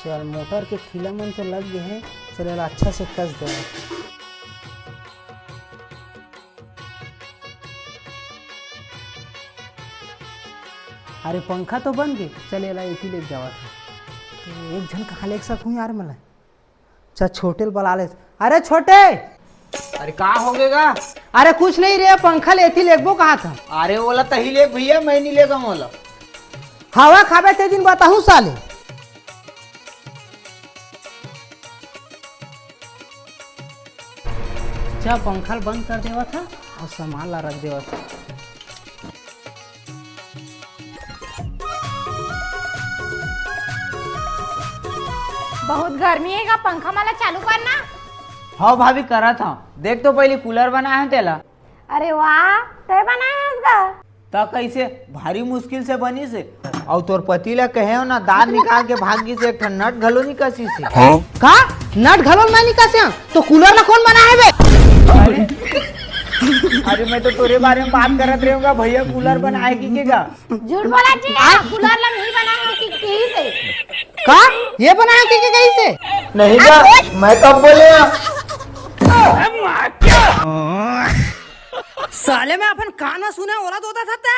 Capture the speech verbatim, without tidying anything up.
चल, मोटर के खीला मन तो लग गए हैं। चल, एला अच्छा से कस दे। अरे, पंखा तो बन गए। चल, एला एती लेके जावत हूँ। तो एक झन कहाँ लेके सकूँ यार, मला? चल, छोटे ल बला ले। अरे, छोटे! अरे, का हो गेगा? अरे, कुछ नहीं रे, पंखा लेती लेगबो कहा था। अरे, ओला तही ले भैया, मैं नहीं लेगा ओला। हवा खाबे ते दिन बताहूँ साले। जा, पंखा ल बंद कर देवा था और सामान ला रख देवा था। बहुत गर्मी हे गा, पंखा मला चालू करना। हाँ भाभी, करत हूँ। देख तो पहली कूलर बनाए हूँ तेला। अरे वाह, तय बनाए हस गा। त कैसे भारी मुश्किल से बनी से? और तोर पति ला कहे हो ना, दांत निकाल के भाग गई से, एक ठन नट घलो नहीं कसी से। हाँ? का? नट घलो मैं नहीं कसे? तो कूलर ला कौन बनाए बे? अरे, अरे, मैं तो तोरे बारे में बात करत रहूंगा भैया, कूलर बनाए की के गा? झूठ बोला जी, आ, कूलर ला नहीं बनाया कि, कि से। का? ये बनाया कि, कि कहीं से? नहीं गा, मैं कब बोले? साले मैं अपन कान में सुने ओला दोदा था ता।